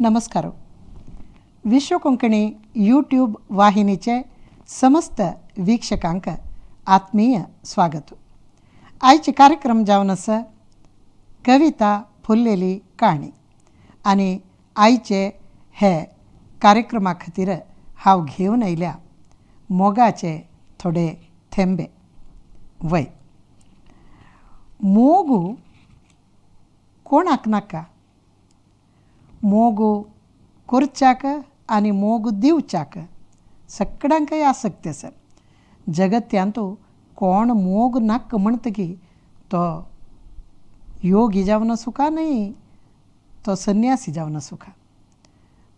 नमस्कार. विश्व कोंकणी यूट्यूब वाहिनीचे समस्त वीक्षकांक आत्मीय स्वागत. आयचे कार्यक्रम जावन आसा कविता फुल्लेली काणी आनी आयचे हे कार्यक्रमा खातीर हांव घेवन आयल्या मोगाचे थोडे थेंबे. वय मोगू कोणाक नाका, मोगू करच्याक आनी मोग दिवच्याक सगळ्यांकय आसक्त आसा. जगत्यांत कोण मोग नाका म्हणटकी तो योगी जावन सुखा न्हय, तो संन्यासी जावन सुखा.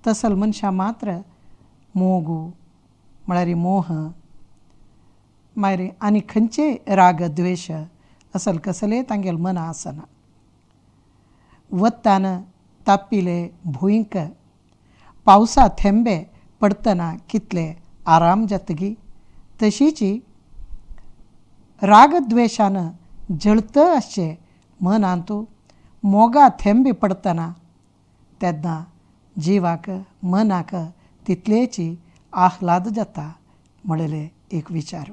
तसल मनशां मात्र मोगू म्हळ्यार मोह मागीर आनी खंयचे राग द्वेश असल कसले तांगेले मना आसना. वतान तापिले भुंयक पावसा थेंबे पडटना कितले आराम जातगी, तशीची रागद्वेशान जळत आसचें मनांतू मोगा थेंबे पडटना तेन्ना जिवाक मनाक तितलेची आह्लाद जाता म्हणलें एक विचार.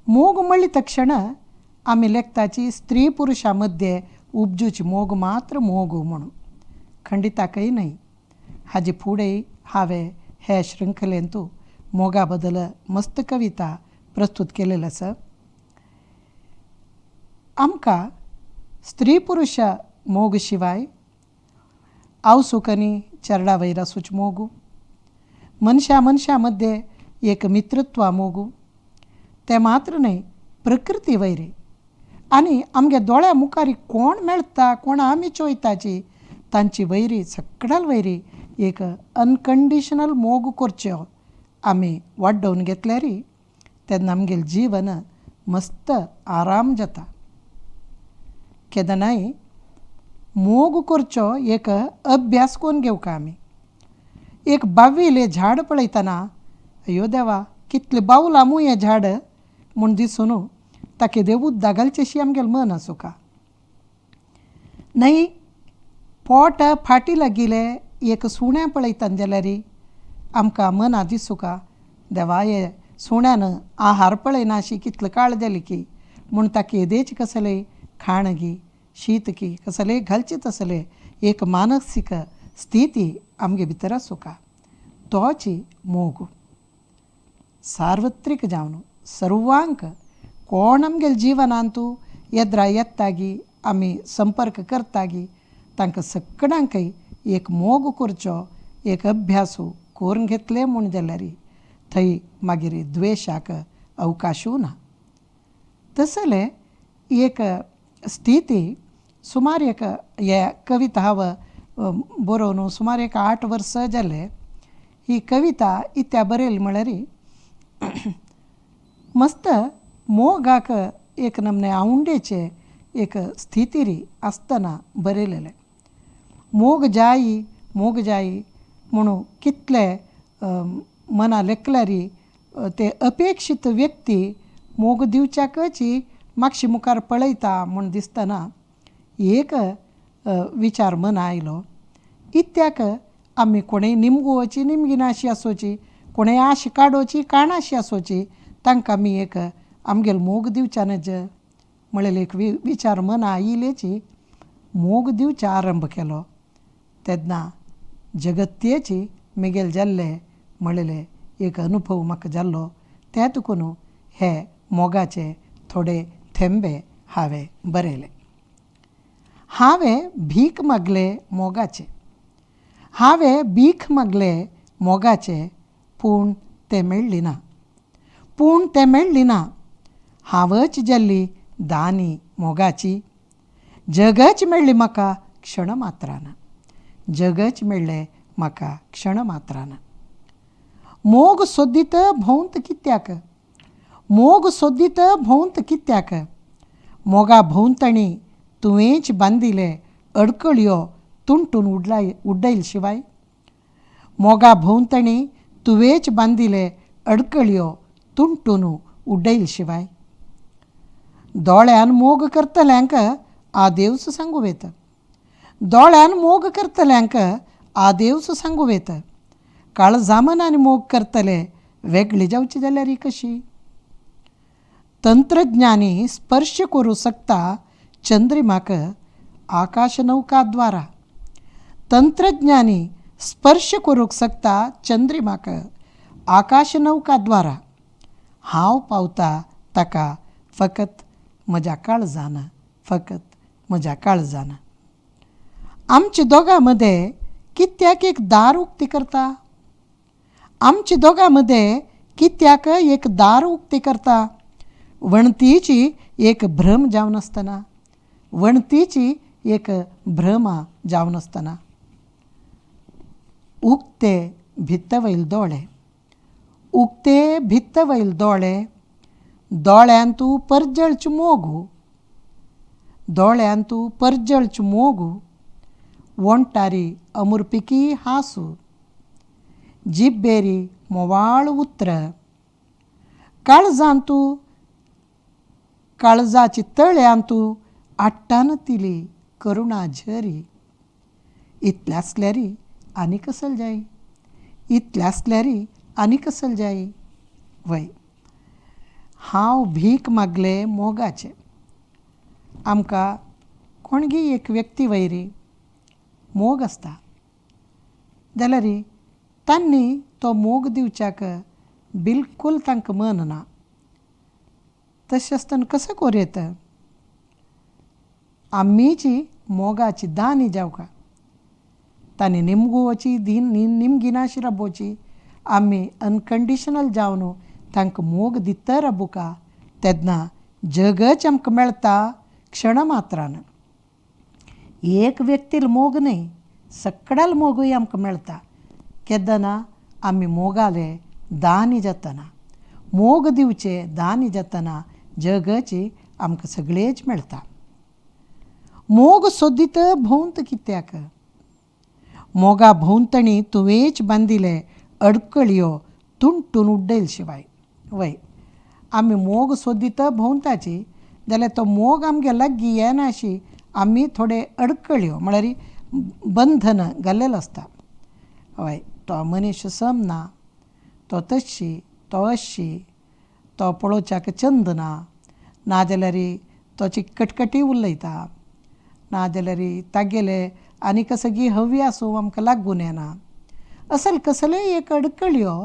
मोग म्हणली तक्षण आमी लेखताची स्त्री पुरुषा मध्ये उपजूची मोग मात्र मोग म्हणून खंडिताकय न्हय. हाजे फुडें हांवें हे शृंखलेंतू मोगा बदल मस्त कविता प्रस्तूत केलेले आसा. आमकां स्त्री पुरुष मोग शिवाय आवसुकनी चरडा वयर आसूच मोगू, मनशा मनशा मध्ये एक मित्रत्वा मोगू, तें मात्र न्हय प्रकृती वैरी आनी आमगे दोळ्या मुखार कोण मेळटा कोण आमी चोयताची तांची वैरी सगळ्यां वैरी एक अनकंडिशनल मोग करच्यो आमी वाडोवन घेतल्यार तेन्ना आमगेलें जीवन मस्त आराम जाता. केन्नाय मोग करचो एक अभ्यास करून घेवका आमी. एक बाविल्लें झाड पळयतना अयो देवा कितलें बावलां मूं हें झाड म्हूण दिसून ताका देव उद्दां घालचेशी आमगेलें मन आसूका. न्हय पोट फाटी लागिल्लें एक सुण्यां पळयतना जाल्यार आमकां मना दिसूका देवा हे सुण्यान आहार पळयना अशी कितलो काळ जाली की म्हूण ताका येदेच कसलें खाण गी शीत की कसलें घालचें तसलें एक मानसीक स्थिती आमगे भितर आसूका. तोच मोग सार्वत्रीक जावन सर्वांक कोण आमगेले जिवनांतू येद्रा येतागी आमी संपर्क करतागी तांकां सगळ्यांकय एक मोग करचो एक अभ्यासू करून घेतले म्हूण जाल्यार थंय मागीर द्वेशाक अवकाशू ना. तसले एक स्थिती सुमार एक हे कविता हांव बरोवन सुमार एक 8 वर्सां जाले. ही कविता इत्या बरयली म्हळ्यार मस्त मोगाक एक नमने आवंडेचे एक स्थितीरी आसतना बरयलेलें. मोग जायी मोग जायी म्हणून कितले मना लेखल्यार ते अपेक्षीत व्यक्ती मोग दिवच्याकच मागशी मुखार पळयता म्हूण दिसतना एक विचार मना आयलो. इत्याक आमी कोणेय निमगोवची निमगिनाशी आसोची, कोणेय आश काडोची काणाशी आसोची, तांकां आमी एक आमगेलो मोग दिवच्या नज म्हणलें एक विचार मना आयिल्ल्याची मोग दिवच्या आरंभ केलो. तेन्ना जगत्येची मेगेल जाल्ले म्हणलें एक अनुभव म्हाका जाल्लो. ते तुकून हे मोगाचे थोडे थेंबे हांवें बरयले. हांवें भीक मागले मोगाचे, हांवें भीक मागले मोगाचे, पूण तें मेळ्ळी ना, पूण तें मेळ्ळी ना. हांवच जाल्ली दानी मोगाची, जगच मेळ्ळी म्हाका क्षण मात्रान, जगच मेळ्ळें म्हाका क्षण मात्रान. मोग सोदीत भोंवत कित्याक, मोग सोदीत भोंवत कित्याक, मोगा भोंवतणी तुवेंच बांदिले अडकळयो तुंटून उडयल शिवाय, मोगा भोंवतणी तुवेंच बांदिले अडकळयो तुंटून उडयल शिवाय. दोळ्यान मोग करतल्यांक आदेवस सांगू येता, दोळ्यान मोग करतल्यांक आदेवस सांगू येत, काळजा मनान मोग करतले वेगळी जावची जाल्यार कशी? तंत्रज्ञानी स्पर्श करूं शकता चंद्रिमाक आकाशनौका द्वारा. तंत्रज्ञानी स्पर्श करूंक शकता चंद्रिमाक आकाशनौका द्वारा. हांव पावता ताका फकत म्हज्या काळजान, फकत म्हज्या काळजान. आमच्या दोगां मदें कित्याक एक दार उक्ती करता? आमच्या दोगां मदें कित्याक एक दार उक्ती करता? वणतीची एक भ्रम जावन आसतना, वणतीची एक भ्रमा जावन आसतना. उक्ते भित्त वयल दोळे, उक्ते भित्त वयल दोळे, दोळ्यांतू परजळच मोगू, दोळ्यांतू परजळच मोगू, ओंठारी अमुरपिकी हांसू, जिब्बेरी मोवाळ उतर, काळजांतू काळजाची तळ्यांतू आट्टान तिली करुणा झरी. इतलें आसल्यारी आनी कसल जाय? इतलें आसल्यारी आनी कसल जाय? वय, हांव भीक मागले मोगाचें. आमकां कोणगी एक व्यक्ती वयरी मोग आसता जाल्यार तांणी तो मोग दिवच्याक बिलकूल तांकां मन ना. तशें आसतना कसो करूं येता? आमीची मोगाची दानी जावका, तांणी निमगोवची दीन निमगिनाशी राबोवची. आमी अनकंडिशनल जावन तांकां मोग दिता राबुका तेन्ना जगच आमकां मेळटा क्षण मात्रान. एक व्यक्तील मोग न्हय, सगळ्याल मोगूय आमकां मेळटा. केन्ना आमी मोगाले दानी जातना, मोग दिवचे दानी जातना जगची आमकां सगळेच मेळटा. मोग सोदीत भोंवत कित्याक? मोगा भोंवतणी तुवेंच बांदिले अडकळयो तुंटून उड्डयल शिवाय. वय, आमी मोग सोदीत भोंवताची जाल्यार तो मोग आमगे लागीं येनाशी आमी थोडे अडकळयो म्हळ्यार बंधन घाल्लेलें आसता. हय, तो मनीस सम ना, तो तशी, तो अशी, तो पळोवच्याक चंद ना, नाजाल्यार तो कटकटी उलयता, नाजाल्यार तागेले आनी कसली हवी आसूं आमकां लागून येना. असल कसलेय एक अडकळयो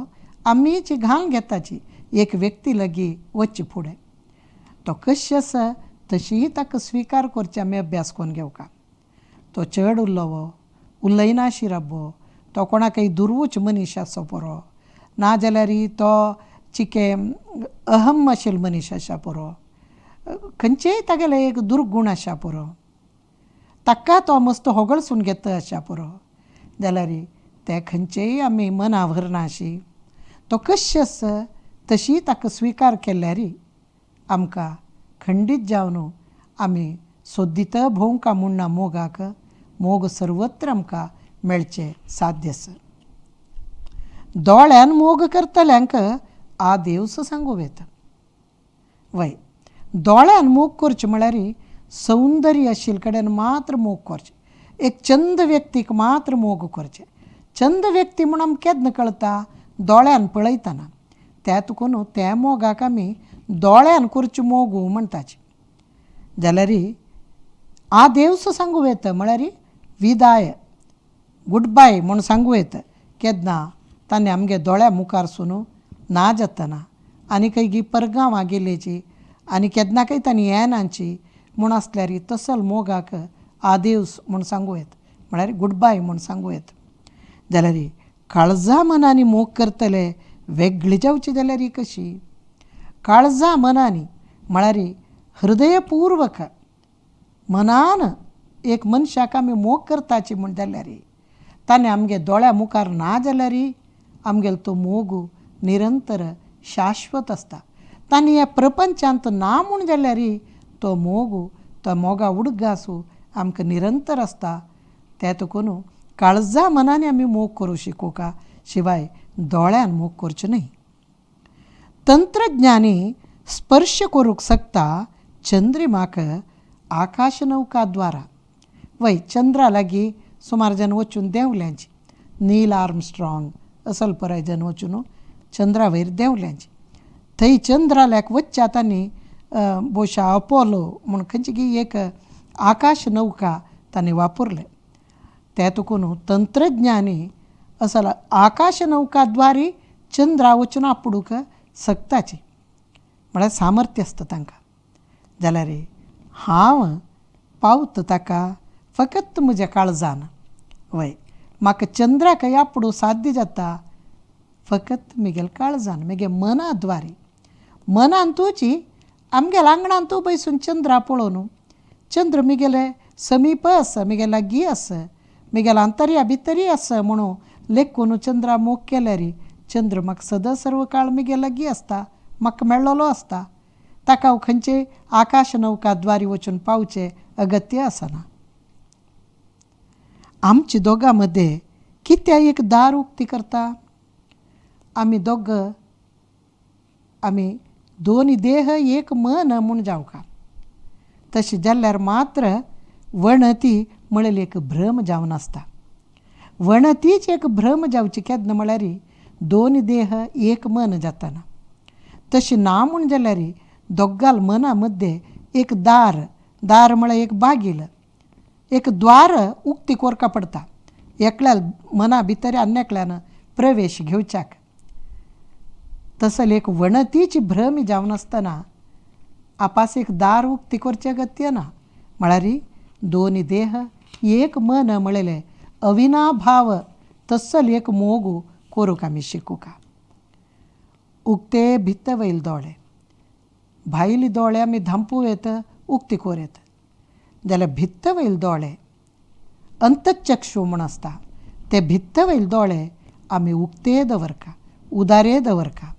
आमीच घालून घेताची एक व्यक्ती लागीं वचचे फुडें. तो कशी आसा तशीय ताका स्विकार करचे आमी अभ्यास करून घेवका. तो चड उलोवो, उलयनाशी राबो, तो कोणाकय दुर्वूच मनीस आसो पुरो, नाजाल्यार तो चिके अहम आशिल्लो मनीस आसा पुरो, खंयचेय तागेले एक दुर्गूण आसा पुरो, ताका तो मस्त होगळसून घेता आसा पुरो, जाल्यार ते खंयचेय आमी मना व्हरनाशी. तो कशी आसा तशी ताका स्विकार केल्यार आमकां खंडीत जावन आमी सोदीत भोंवका म्हूण ना मोगाक, मोग सर्वत्र आमकां मेळचें साध्य आसा. दोळ्यान मोग करतल्यांक आदेवस सांगू येता. वय, दोळ्यान मोग करचें म्हळ्यार सौंदर्य आशिल्ले कडेन मात्र मोग करचें, एक चंद व्यक्तीक मात्र मोग करचें. चंद व्यक्ती म्हूण आमकां केन्ना कळटा? दोळ्यान पळयतना. त्या तुकून त्या मोगाक आमी दोळ्यान करचो मोग म्हणटाची. जाल्यार आदेवस सांगू येता म्हळ्यार विदाय, गुड बाय म्हूण सांगू येता. केन्ना ताणें आमगे दोळ्या मुखारसून ना जातना आनी खंय परगांवां गेल्याची आनी केन्ना तांणी येनाची म्हूण आसल्यार तसल मोगाक आदेवस म्हूण सांगू येता, म्हळ्यार गुड बाय म्हूण सांगू येता. जाल्यार काळजा मनांनी मोग करतले वेगळी जावची जाल्यार कशी? काळजा मनांनी म्हळ्यार हृदयपूर्वक मनान एक मनशाक आमी मोग करताची म्हूण जाल्यार ताणें आमगे दोळ्या मुखार ना जाल्यार आमगेलो तो मोग निरंतर शाश्वत आसता. तांणी ह्या प्रपंचांत ना म्हूण जाल्यार तो मोग, तो मोगा उडगासू आमकां निरंतर आसता. ते तुकून काळजा मनांनी आमी मोग करूं शिकोवका शिवाय दोळ्यान मोग करचो न्हय. तंत्रज्ञानी स्पर्श करूंक शकता चंद्रिमाक आकाशनौका द्वारा. वय चंद्रा लागीं सुमार जन वचून देंवल्यांची, नील आर्मस्ट्रॉंग असल पराय जन वचून चंद्रा वयर देंवल्यांची. थंय चंद्राल्याक वचच्या तांणी बोशा अपोलो म्हूण खंयची की एक आकाश नौका तांणी वापरले. ते तुकून तंत्रज्ञानी असल आकाश नौकाद्वारे चंद्रा वचून आपुडूंक शकताची, म्हळ्यार सामर्थ्य आसता तांकां. जाल्यार हांव पावता ताका फकत म्हज्या काळजान. वय म्हाका चंद्राक आपुडूंक साध्य जाता फकत म्हगेल्या काळजान, म्हगे मना द्वारे. मनान तुजी आमगेल्या आंगणांत बैसून चंद्रा पळोवन चंद्र म्हगेले समीप आसा, म्हगे लागीं आसा, म्हगेल्या अंतर्या भितरी आसा म्हणून लेखून चंद्रा मोग केल्यार चंद्र म्हाका सदां सर्व काळ म्हगे लागीं आसता, म्हाका मेळ्ळोलो आसता. ताका हांव खंयचे आकाश नौकाद्वारी वचून पावचें अगत्य आसना. आमचे दोगां मदें कित्याक एक दार उक्ती करता? आमी दोग आमी दोन देह एक मन म्हूण जावका. तशें जाल्यार मात्र वणती म्हळेली एक भ्रम जावन आसता. वणतीच एक भ्रम जावची केन्ना म्हळ्यार दोन देह एक मन जाताना. तशें ना म्हूण जाल्यार दोगाल मना मदें एक दार, दार म्हळ्यार एक बागील, एक द्वार उक्ती कोरका पडटा एकल्या मना भितर आनी एकल्यान प्रवेश घेवच्याक. तसले एक वणतीची भ्रम जावन आसतना आपास एक दार उक्ती करचें अगत्य ना. म्हळ्यार दोन देह एक मन म्हळेलें अविनाभाव तसल एक मोग करूंक आमी शिकूंक. उक्ते भितर वयल दोळे, भायले दोळे आमी धांपूं येत, उक्ती कोर येता. जाल्यार भितर वयल दोळे अंतचक्षू म्हूण आसता, ते भितर वयल दोळे आमी उक्ते दवरका, उदारे दवरका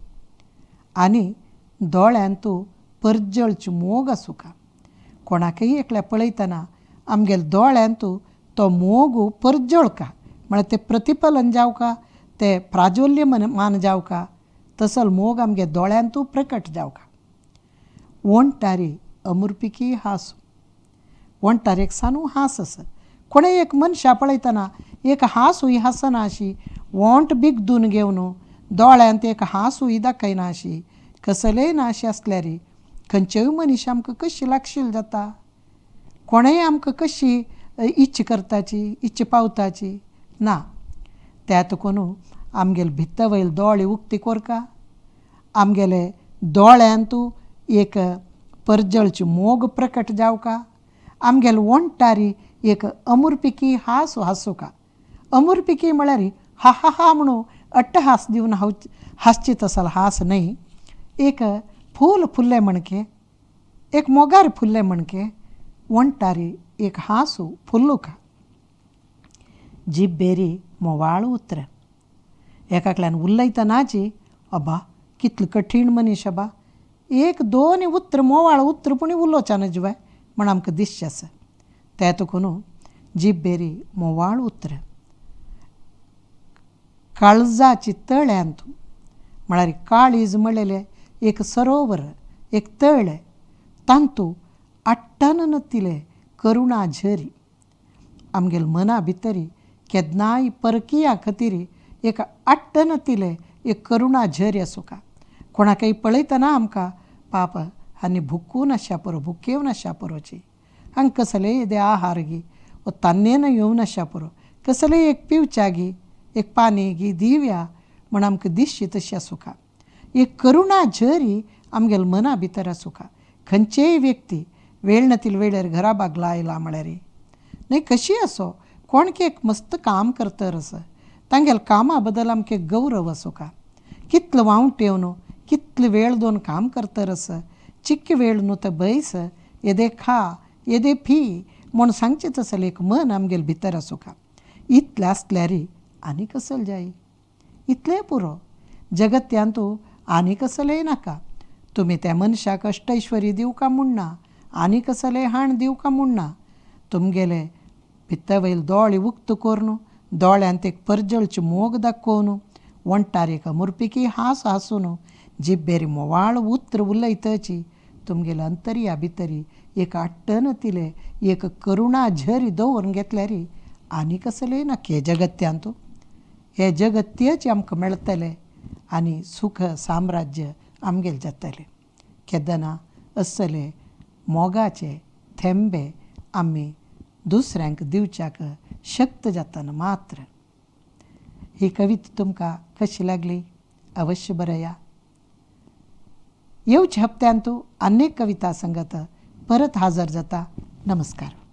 आनी दोळ्यांतू परजळचो मोग आसूका. कोणाकय एकल्या पळयतना आमगेल्या दोळ्यांतू तो मोग परजळका, म्हळ्यार तें प्रतिफलन जावका, तें प्राज्वल्य मान जावका, तसल मोग आमगे दोळ्यांतू प्रकट जावका. वणटारी अमुरपिकी हांसू, वणटार एक सानू हांस आसा. कोणें एक मनशा पळयतना एक हांसूय हांसना अशी वोंट बिगदून घेवन दोळ्यांत एक हांसूय दाखयना अशी कसलेय ना अशी आसल्यार खंयचेय मनीस आमकां कशी लागशील जाता? कोणेय आमकां कशी इच्छा करताची, इच्छा पावताची ना. त्या तुकून आमगेले भितर वयल दोळे उक्ती कोरका, आमगेले दोळ्यांतू एक परजळची मोग प्रकट जावका, आमगेले वणटारी एक अमुरपिकी हांस हांसूका. अमुरपिकी म्हळ्यार हा हा हा म्हणून अट्टहास दिवन हांसची तसल हांस न्हय, एक फूल फुल्लें म्हणके, एक मोगार फुल्लें म्हणके वणटारी एक हांसू फुल्लुका. जिब्बेरी मोवाळ उतरां एकाकल्यान उलयतनाची अबा कितलो कठीण मनीस अबा, एक दोन उतर मोवाळ उतर पूण उलोवच्या नजवाय म्हण आमकां दिसचें आसा. तें तुकून जिब्बेरी मोवाळ उतरां काळजाची तळ्यांत, म्हळ्यार काळीज म्हणलेलें एक सरोवर, एक तळें, तांतू आट्टन नतिले करुणा झरी. आमगेले मना भितरी केन्नाय परकिया खातीर एक आट्टन तिले एक करुणा झरी आसूका. कोणाकय पळयतना आमकां पाप आनी भुकून आशा पुरो, भुकेवन आशा पुरोची, हांगा कसलेय येदे आहार गी वो तान्नेन येवन आशा पुरो, कसलेय एक पिवच्या गी, एक पाणी गी दिव्या म्हण आमकां दिसची तशी आसूका. एक करुणा झरी आमगेले मना भितर आसूका. खंयचेय व्यक्ती वेळ नातील वेळेर घरा बागला आयला म्हळ्यार न्हय कशी असो कोण की एक मस्त काम करतर आसा, तांगेल्या कामा बद्दल आमकां गौरव आसूका. कितलो वावट येवन कितलो वेळ दोन काम करतर आसा, चिक्के वेळ न्हू तो बैस येदे खा येदे फी म्हूण सांगचें तसलें एक मन आमगेले भितर आसूका. इतलें आसल्यार आनी कसलें जाय? इतलें पुरो. जगत्यांतू आनी कसलेंय नाका. तुमी त्या मनशाक अष्टैश्वरी दिवका म्हूण ना, आनी कसलें हाण दिवका म्हूण ना. तुमगेले भितर वयल दोळे उक्त करून दोळ्यांत एक परजळची मोग दाखोवन वणटार एक अमुरपिकी हांस हांसून जिब्बेर मोवाळ उतर उलयतची तुमगेले अंतरिया भितरी एक आट्टन तिले एक करुणा झरी दवरून घेतल्यार आनी कसलें नाका हे जगत्यांतू. हे जगत्यच आमकां मेळटलें आनी सुख साम्राज्य आमगेलें जातलें. केदना असले मोगाचे थेंबे आमी दुसऱ्यांक दिवच्याक शक्त जातना मात्र. ही कविता तुमकां कशी लागली अवश्य बरया. येवच्या हप्त्यांतू अनेक कविता संगत परत हजर जाता. नमस्कार.